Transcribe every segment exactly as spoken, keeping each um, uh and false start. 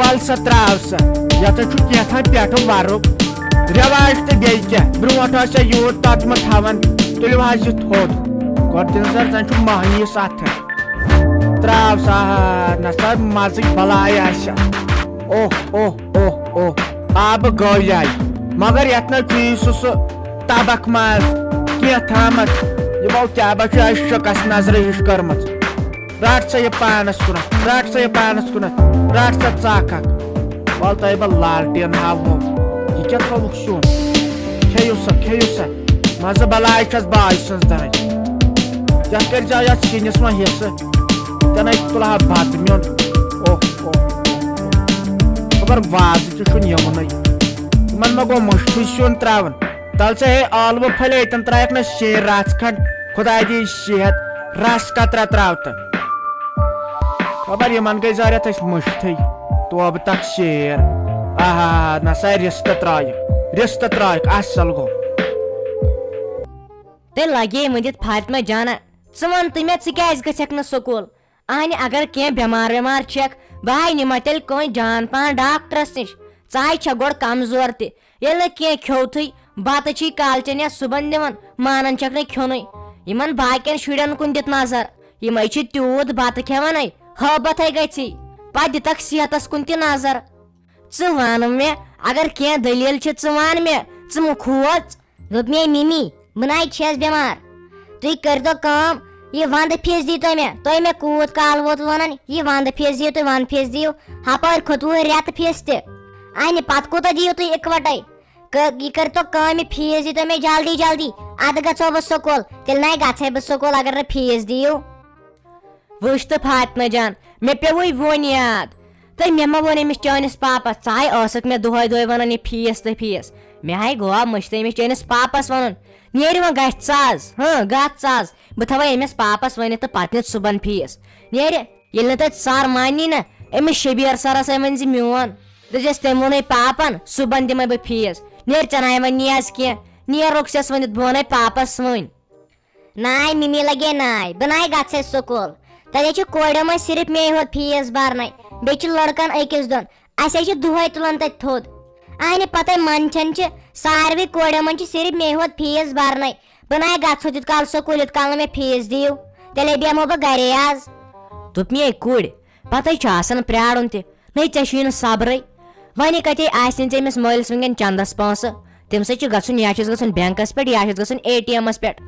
وَل سا ترٛاو سا، یَتھ چھُ کینٛہہ تام پٮ۪ٹھٕ وَرُق رٮ۪واج تہٕ بیٚیہِ کیٛاہ۔ برٛونٛٹھ ٲسۍ سا یوٗت تَتھ منٛز تھاوان، تُلِو حظ یہِ تھوٚد۔ گۄڈٕ دِنۍ سا، زَن چھُ مۄہنِوِس اَتھٕ۔ ترٛاو سا، آ، نہ سا مَزٕچ بَلاے آسہِ۔ اوہ، اوہ، اوہ، اوہ، آبہٕ گٲلۍ آیہِ۔ مگر یَتھ نہ چھُے سُہ، سُہ تَبَکھ ماز کینٛہہ تھامَتھ۔ یِمو کیٛاہ با چھُ اَسہِ شِکَس نظرِ ہِش کٔرمٕژ۔ رَٹ سا یہِ پانَس کُنَتھ، رَٹ سا یہِ پانَس کُنَتھ، رَٹ سا ژَکھ اَکھ۔ وَل تۄہہِ بہٕ لالٹیٖن ہاوہو۔ یہِ کیٛاہ تھوٚوُکھ سیُن؟ کھیٚیِو سا، کھیٚیِو سا۔ مَزٕ بَلاے چھَس باے سٕنٛز دَرٕنۍ۔ یَتھ کٔرۍزیو یَتھ سِنِس وۄنۍ حِصہٕ۔ تَنَے تُلہٕ ہا بَتہٕ میوٚن۔ اوہ، اوہ، اوہ، اوہ۔ خبر وازٕ تہِ چھُنہٕ یِوانٕے۔ یِمَن ما گوٚو مٔشتھٕے سیُن ترٛاوُن؟ تَل ژٕ ہے ٲلوٕ پھٔلۍ، تِم ترٛایَکھ نہ شیٖن رَژھ کھنٛڈ۔ خۄداے دِیِن صحت، رَس قطرہ ترٛاو تہٕ۔ خبر یِمَن گٔے زارٮ۪تھ أسۍ مٔشتھٕے۔ توبہٕ تَتھ شیر۔ آہا، نہ سا رِستہٕ ترٛایَکھ، رِستہٕ ترٛایَکھ، اَصٕل گوٚو۔ تیٚلہِ لگے ؤنِتھ فاطمہ جانہ، ژٕ وَن تہٕ مےٚ، ژٕ کیٛازِ گژھکھ نہٕ سکوٗل؟ اہنہِ، اگر کینٛہہ بٮ۪مار وٮ۪مار چھَکھ، بہٕ ہاے نِمَے تیٚلہِ کٲنٛسہِ جان پہن ڈاکٹرس نِش۔ ژٕ ہاے چھَکھ گۄڈٕ کمزور تہِ۔ ییٚلہِ نہٕ کینٛہہ کھیوٚوتھٕے، بتہٕ چھی کالچن یا صُبحن دِوان، مانان چھَکھ نہٕ کھیوٚنُے۔ یِمن باقین شُرٮ۪ن کُن دِتھ نظر، یِمَے چھِ تیوٗت بتہٕ کھٮ۪وان ہے، ہٲبتھے گژھی۔ پتہٕ دِتکھ صحتس کُن تہِ نظر۔ ژٕ وَن مےٚ، اگر کینٛہہ دٔلیٖل چھِ، ژٕ وَن مےٚ، ژٕ مہٕ کھوژ۔ دوٚپ مےٚ، مِمی، بہٕ نَے چھَس بٮ۪مار۔ تُہۍ کٔرۍتو کٲم، یہِ وَندٕ فیٖس دیٖتو مےٚ۔ تۄہہِ مےٚ کوٗت کال ووت وَنان، یہِ وَندٕ فیٖس دِیِو تُہۍ، وَندٕ فیٖس دِیِو۔ ہَپٲرۍ کھوٚتوُ ریٚتہٕ فیٖس تہِ۔ اَنہِ پَتہٕ کوٗتاہ دِیِو تُہۍ اِکوَٹَے؟ کٔر-، یہِ کٔرۍتو کٲم، یہِ فیٖس دیٖتو مےٚ جلدی جلدی۔ اَدٕ گژھو بہٕ سکوٗل۔ تیٚلہِ نَے گژھَے بہٕ سکوٗل، اگر نہٕ فیٖس دِیِو۔ وٕچھ تہٕ فاطمہ جان، مےٚ پیوٚوُے وۄنۍ یاد۔ تۄہہِ مےٚ ما ووٚن أمِس چٲنِس پاپس، ژٕ ہاے ٲسٕکھ مےٚ دۄہے دۄہے ونان یہِ فیٖس تہٕ فیٖس۔ مےٚ ہاے گوٚو مٔشتٕے أمِس چٲنِس پاپس ونُن۔ نیرِ وۄنۍ گژھِ ژٕ آز، ہاں، گژھ ژٕ آز۔ بہٕ تھاوے أمِس پاپس ؤنِتھ تہٕ پتہٕ نِتھ صُبحن فیٖس۔ نیرِ، ییٚلہِ نہٕ تتہِ سر مانی نہ، أمِس شبیر سرس ہے ؤنۍ زِ میون۔ دٔپزٮ۪س تٔمۍ ووٚنے پاپن، صُبحن دِمے بہٕ فیٖس۔ نیرِ، ژےٚ ناے وۄنۍ نی آز کینٛہہ۔ نیر رۄخصس ؤنِتھ، بہٕ ونے پاپس وۄنۍ۔ ناے مِمی لگے ناے، بہٕ ناے گژھے سکوٗل۔ تتہِ چھِ کورٮ۪و منٛز صرف مے ہوت فیٖس برنے، بیٚیہِ چھِ لڑکن أکِس دۄن۔ اسہِ ہے چھِ دۄہے تُلان تتہِ تھوٚد۔ اہنہِ پتے منٛدچھان چھِ، ساروٕے کورٮ۪و منٛز چھِ صرف مے ہوت فیٖس برنے۔ بہٕ ناے گژھو تیوٗت کال سکوٗل، یوٗت کال نہٕ مےٚ فیٖس دِیِو۔ تیٚلے بیٚہمو بہٕ گرے آز۔ دوٚپ مے کُرۍ، پتے چھُ آسان پرٛارُن تہِ۔ نَے ژےٚ چھُے نہٕ صبرٕے۔ وۄنۍ کَتہِ آسہِ نہٕ ژےٚ أمِس مٲلِس وٕنکٮ۪ن چندَس پونٛسہٕ؟ تٔمِس سۭتۍ چھُ گژھُن، یا چھُس گژھُن بینکَس پٮ۪ٹھ، یا چھُس گژھُن اے ٹی ایمَس پٮ۪ٹھ۔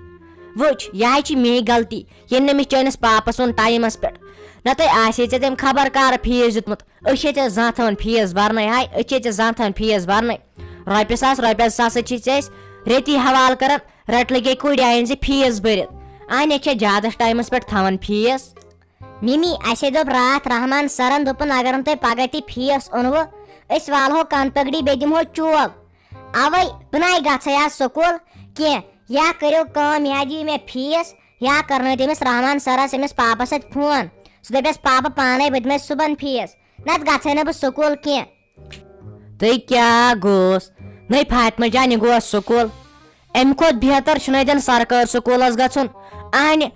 وٕچھ، یہِ ہَے چھِ میٛٲنۍ غلطی، ییٚلہِ نہٕ أمِس چٲنِس پاپَس ووٚن ٹایمَس پٮ۪ٹھ۔ نَتہٕ آسہِ ہے ژےٚ تٔمۍ خبر کَر فیٖس دیُتمُت۔ أسۍ چھِ ژےٚ زانٛہہ تھاوان فیٖس بَرنَے، ہاے، أسۍ چھِ ژےٚ زانٛہہ تھاوان فیٖس بَرنَے۔ رۄپیہِ ساس، رۄپیہِ ساس سۭتۍ چھِ ژےٚ أسۍ ریٚتی حوالہٕ کَران، رَٹہِ لَگے کُرۍ آیَن زِ فیٖس بٔرِتھ۔ اَہَن، یہِ چھےٚ زیادَس ٹایمَس پٮ۪ٹھ تھاوان فیٖس۔ مِمی، اَسے دوٚپ راتھ رحمان سرن، دوٚپُن، اگر نہٕ تۄہہِ پگاہ تہِ فیٖس اوٚنوٕ، أسۍ والہو کَن پگڑی، بیٚیہِ دِمہو چوب۔ اَوَے بہٕ نَے گژھَے آز سکوٗل کینٛہہ۔ یا کٔرِو کٲم، یا دِیِو مےٚ فیٖس، یا کَرنٲیِو تٔمِس رحمان سرس، أمِس پاپَس سۭتۍ فون۔ سُہ دَپٮ۪س، پاپہٕ، پانَے، بہٕ دِمَے صُبحن فیٖس، نَتہٕ گژھَے نہٕ بہٕ سکوٗل کینٛہہ۔ تہٕ کیٛاہ گوٚوس؟ نَے فاطمہ جان، یہِ گوٚو سکوٗل۔ اَمہِ کھۄتہٕ بہتر چھُنہٕ اَتٮ۪ن سرکٲرۍ سکوٗلَس گژھُن۔ اَہنہِ،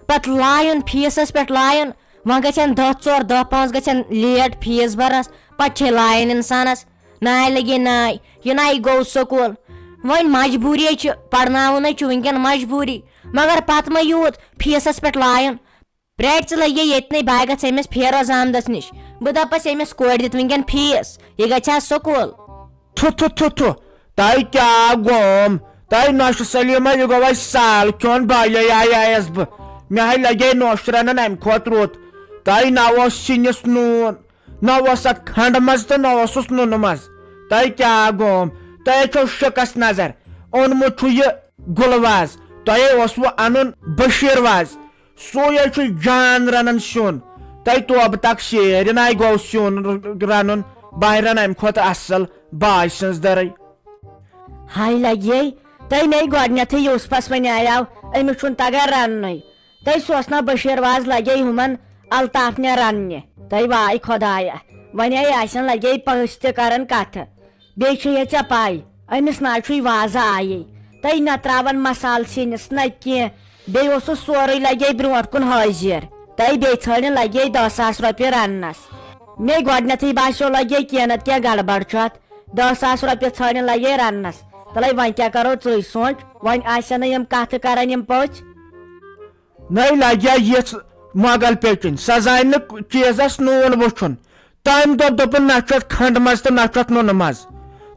پتہٕ لایُن فیٖسس پٮ۪ٹھ لایُن، وۄنۍ گژھن دہ ژور، دہ پانٛژھ گژھن لیٹ فیٖس برنس، پتہٕ چھے لایان انسانس۔ ناے لگے ناے، یہِ ناے گوٚو سکوٗل۔ وۄنۍ مجبوٗری چھِ، پرناوُن ہے چھُ وٕنکٮ۪ن مجبوٗری، مگر پتہٕ ما یوٗت فیٖسس پٮ۪ٹھ لایُن؟ پرٛارِ ژٕ لگے ییٚتنٕے، بہٕ گژھٕ أمِس فیروز احمدس نِش، بہٕ دپس أمِس کورِ دِتھ وٕنکٮ۪ن فیٖس، یہِ گژھِ ہا سکوٗل۔ تھُ تھُ تھُ تھُ، تۄہہِ کیٛاہ گوم؟ تۄہہِ نۄشہِ سلیمہ، یہِ گوٚو اَسہِ سال کھیوٚن، بالے آیایس بہٕ۔ مےٚ ہاے لگے نۄش رنان امہِ کھۄتہٕ رُت۔ تۄہہِ نہ اوس سِنِس نوٗن، نہ اوس اتھ کھنڈٕ منٛز تہٕ نہ اوسُس نُنہٕ منٛز۔ تۄہہِ کیٛاہ گوم؟ تۄہہِ چھو شِکس نظر۔ اوٚنمُت چھُ یہِ گُلہٕ واز، تۄہے اوسوٕ انُن بشیٖر واز۔ سُے حظ چھُ جان رنان سیُن۔ تۄہہِ توبہٕ تک شیر، یہِ ناے گوٚو سیُن ر-، رنُن۔ بہٕ ہاے رنہٕ امہِ کھۄتہٕ اصل باے سٕنٛز دٔرٕے۔ ہاے لگے، تۄہہِ نے گۄڈنیتھٕے یوسفس ونے آیاو، أمِس چھُنہٕ تگان رننُے۔ تۄہہِ سُہ اوس نا بشیر واز لگے ہُمن الطاف نے رننہِ۔ تۄہہِ واے خۄدایا، ونے آسن لگے پٔژھۍ تہِ کران کتھٕ۔ بیٚیہِ چھے ژےٚ پَے، أمِس نہ چھُے وازٕ آیی۔ تَے نہ ترٛاوان مصالہٕ سِنِس نہ کینٛہہ۔ بیٚیہِ اوسُس سورُے لگے برٛونٛٹھ کُن حٲضِر۔ تَے بیٚیہِ ژھٲنٛڈِن لگے دَہ ساس رۄپیہِ رَننَس۔ مےٚ گۄڈٕنیتھٕے باسیو لگے کینٛہہ نتہٕ کینٛہہ گڑبڑ چھُ اتھ۔ دہ ساس رۄپیہِ ژھانڈٕنۍ لگے رننس۔ تلے وۄنۍ کیٛاہ کرو، ژٕے سونٛچ۔ وۄنۍ آسن نہٕ یِم کتھٕ کران یِم پٔژھۍ۔ نَے لگیا یِژھ مۄغل پیٚچِنۍ، سۄ زانہِ نہٕ چیٖزس نوٗن وُچھُن۔ تٔمۍ دوٚپ، دوٚپُن، نہ چھُ اتھ کھنڈٕ منٛز تہٕ نہ چھُ اتھ نُنہٕ منٛز۔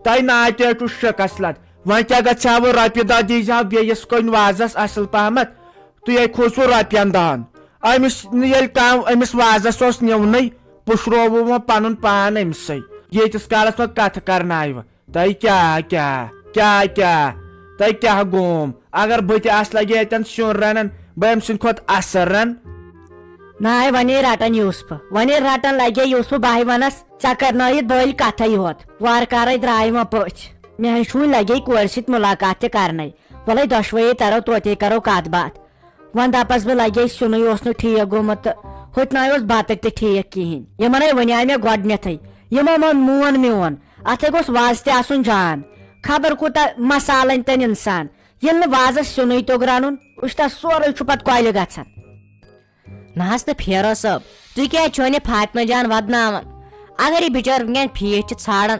تۄہہِ ناٹے چھُ شِکس لد۔ وۄنۍ کیٛاہ گژھِ ہا وۄنۍ؟ رۄپیہِ دہ دیٖزِ ہا بیٚیِس کُنہِ وازس اصل پہمتھ۔ تُہۍ ہے کھوژوٕ رۄپین دہن۔ أمِس نہٕ ییٚلہِ کانٛہہ أمِس وازس اوس نِونٕے، پُشرووُم وۄنۍ پنُن پان أمِسٕے۔ ییٖتِس کالس وۄنۍ کتھٕ کرناوِ۔ تۄہہِ کیٛاہ، کیٛاہ، کیٛاہ، کیٛاہ؟ تۄہہِ کیٛاہ گوم؟ اگر بہٕ تہِ آسہٕ لگے اتٮ۪ن سیُن رنان، بہٕ أمۍ سٕنٛدِ کھۄتہٕ اصل رن۔ ناے ونے رٹان یوسفہٕ، ونے رٹان لگے یوسفہٕ باہہِ ونس، ژےٚ کرنٲیِتھ بٔلۍ کتھے یوت۔ وارٕ کارے درٛاے وۄنۍ پٔژھۍ۔ مےٚ ہَے چھُ وُنہِ لگے کورِ سۭتۍ مُلاقات تہِ کرنے۔ وَلَے دۄشوَے تَرو توتے کرو کَتھ باتھ۔ وۄنۍ دَپَس بہٕ لگے سیُنٕے اوس نہٕ ٹھیٖک گوٚمُت تہٕ ہُتہِ نَے اوس بَتہٕ تہِ ٹھیٖک کِہیٖنۍ۔ یِمَن ہے وَنیٛاے مےٚ گۄڈٕنٮ۪تھٕے۔ یِمو مہ مون میون۔ اَتھَے گوٚژھ وازٕ تہِ آسُن جان۔ خبر کوٗتاہ مصالہٕ اَنہِ تَن اِنسان۔ ییٚلہِ نہٕ وازَس سیُنٕے توٚگ رَنُن، وٕچھ تَس سورُے چھُ پَتہٕ کۄلہِ گژھان۔ نہ حظ تہٕ پھیرو صٲب، تُہۍ کیٛازِ چھِو وۄنۍ یہِ فاطمہ جان وَدناوان؟ اگر یہِ بِچٲر وٕنکٮ۪ن فیٖس چھِ ژھانڈان،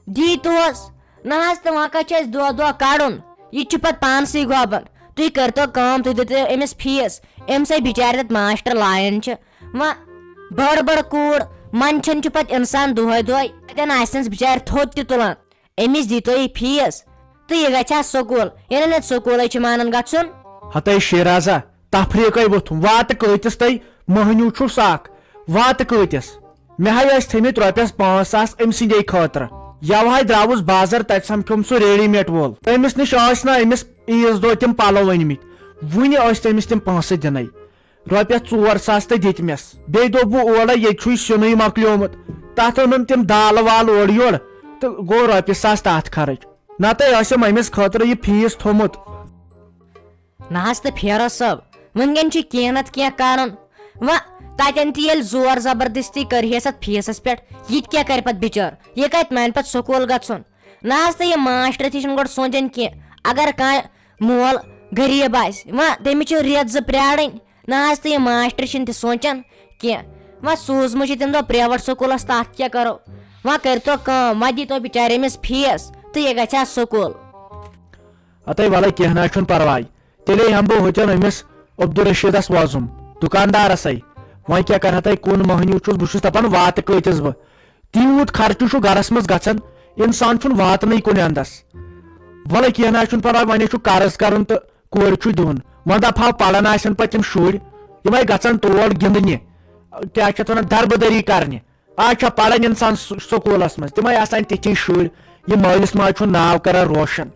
دی توس۔ نہ حظ تہٕ وۄنۍ کَتہِ چھُ اَسہِ دۄہ دۄہ کَڑُن؟ یہِ تہِ چھُ پَتہٕ پانسٕے گۄبان۔ تُہۍ کٔرۍتو کٲم، تُہۍ دِتو أمِس فیٖس۔ أمِس ہے بِچارِ تَتہِ ماسٹر لایان چھِ۔ وۄنۍ بٔڑ بٔڑ کوٗر، منٛدچھان چھُ پَتہٕ اِنسان دۄہَے دۄہَے۔ اَتٮ۪ن آسہِ نہٕ بِچارِ تھوٚد تہِ تُلان۔ أمِس دیٖتو یہِ فیٖس تہٕ یہِ گژھِ ہا سکوٗل۔ ییٚلہِ نہٕ سکوٗلٕے چھِ مانان گژھُن۔ ہتے شیرازا، تفریٖقے ووٚتھُم۔ واتہٕ کۭتِس تۄہہِ؟ مٔہنیوٗ چھُس اکھ۔ واتہٕ کۭتِس؟ مےٚ ہاے ٲسۍ تھٲمٕتۍ رۄپیس پانٛژھ ساس أمۍ سٕنٛدے خٲطرٕ۔ یوٕ ہاے درٛاوُس بازر، تتہِ سمکھیوم سُہ ریڈی میڈ وول۔ تٔمِس نِش ٲسۍ نہٕ أمِس عیٖذ دۄہ تِم پلو أنۍمٕتۍ۔ وُنہِ ٲسۍ تٔمِس تِم پونٛسہٕ دِنَے۔ رۄپیس ژور ساس تہٕ دِتمس۔ بیٚیہِ دوٚپ، بہٕ اورے، ییٚتہِ چھُے سیُنٕے مۄکلیومُت۔ تتھ اوٚنُن تِم دالہٕ والہٕ اورٕ یورٕ تہٕ گوٚو رۄپیہِ ساس تتھ خرٕچ۔ نتہٕ ٲسِم أمِس خٲطرٕ یہِ فیٖس تھوٚمُت۔ نہ حظ تہٕ پھیرو صٲب، وٕنکٮ۪ن چھُ کینٛہہ نتہٕ کینٛہہ کرُن۔ وۄنۍ تتٮ۪ن تہِ ییٚلہِ زور زبردستی کرِہیس اتھ فیٖسس پٮ۪ٹھ، یہِ تہِ کیٛاہ کرِ پتہٕ بِچٲر؟ یہِ کتہِ مانہِ پتہٕ سکوٗل گژھُن؟ نہ حظ تہٕ یہِ ماسٹر تہِ چھُنہٕ گۄڈٕ سونٛچان کینٛہہ۔ اگر کانٛہہ مول غریٖب آسہِ، وۄنۍ تٔمِس چھِ رٮ۪تھ زٕ پرٛارٕنۍ۔ نہ حظ تہٕ یہِ ماسٹر چھِنہٕ تہِ سونٛچان کینٛہہ۔ وۄنۍ سوٗزمُت چھِ تٔمۍ دۄہ پرٛیویٹ سکوٗلَس، تَتھ کیٛاہ کَرو؟ وۄنۍ کٔرۍتو کٲم، وۄنۍ دیٖتو بِچارِ أمِس فیٖس تہٕ یہِ گژھِ ہا سکوٗل۔ ہتے وَلَے، کینٛہہ نہ چھُنہٕ پَرواے۔ تیٚلے ہٮ۪مہٕ بہٕ ہُتٮ۪ن أمِس عبدالرشیٖدَس وۄزُم، دُکاندارَسَے۔ وۄنۍ کیٛاہ کَرٕ ہتے، کُن مٔہنیوٗ چھُس، بہٕ چھُس دَپان واتہٕ کۭتِس بہٕ۔ تیوٗت خرچہٕ چھُ گرس منٛز گژھان، انسان چھُنہٕ واتنٕے کُنہِ اندس۔ وَلہٕ کینٛہہ نہ حظ چھُنہٕ پرواے، وۄنۍ چھُ قرض کرُن تہٕ کورِ چھُ دیُن۔ وۄنۍ دپہٕ ہاو پران آسن پتہٕ تِم شُرۍ، یِم ہے گژھن تور گِنٛدنہِ، کیٛاہ چھِ اتھ ونان، دربٕدٔری کرنہِ۔ آز چھا پران انسان س-، سکوٗلس منٛز؟ تِم ہے آسان تِتھی شُرۍ، یِم مٲلِس ماجہِ ہُنٛد ناو کران روشن۔